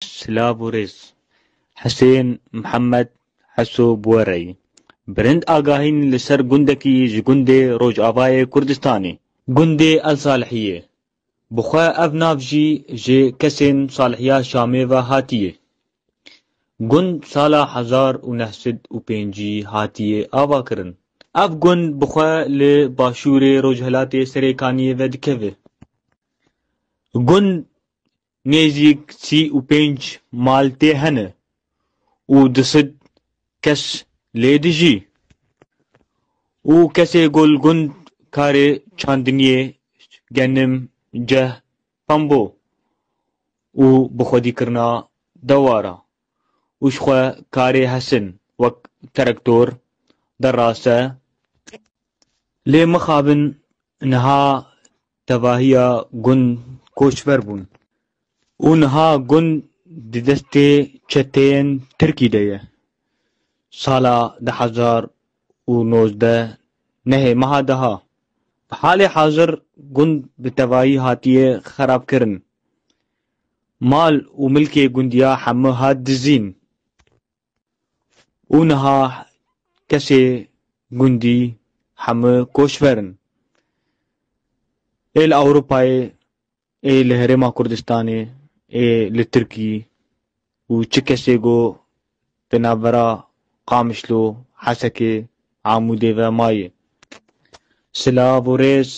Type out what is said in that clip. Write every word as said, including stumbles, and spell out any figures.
Silav û rêz. Hisên Mihemed Heso Buwereyî. Bi rind agahîn li ser gundekî ji gundê Rojavayê Kurdistanê. Gundê El Salihiyê. Bi xwe ev nav jî ji kesên Salihiya Şamê ve hatiye. Gund sala hezar û neh sed û pêncî hatiye avakirin. Ev gund bi xwe li başûrê rojhilatê Serêkaniyê ve dikeve. Gund nêzîk sî û pênc mal tê hene û du sed kes lê dijî. Û kesê ku li gund karê çandiniyê, genim, ceh, pembo û bi xwedîkirina dewara û ji xwe karê hesin wek traktor, derase. Lê mixabin niha tevahiya gund koçber bûn û niha gund di destê çeteyên Tirkî de ye. Sala du hezar û nozdeh nehê meha deha. Bi halê hazir gund bi tevahî hatiye xerabkirin. Mal û milkê gundiya hemû hat dizîn. Û niha kesê gundî hemû koçber in. Ê li Ewropayê, ê li Herêma Kurdistanê, ê li Tirkî û çi kesê ku di navbera Qamişlo, Hesekê, Amûdê ve maye. Silav û rêz.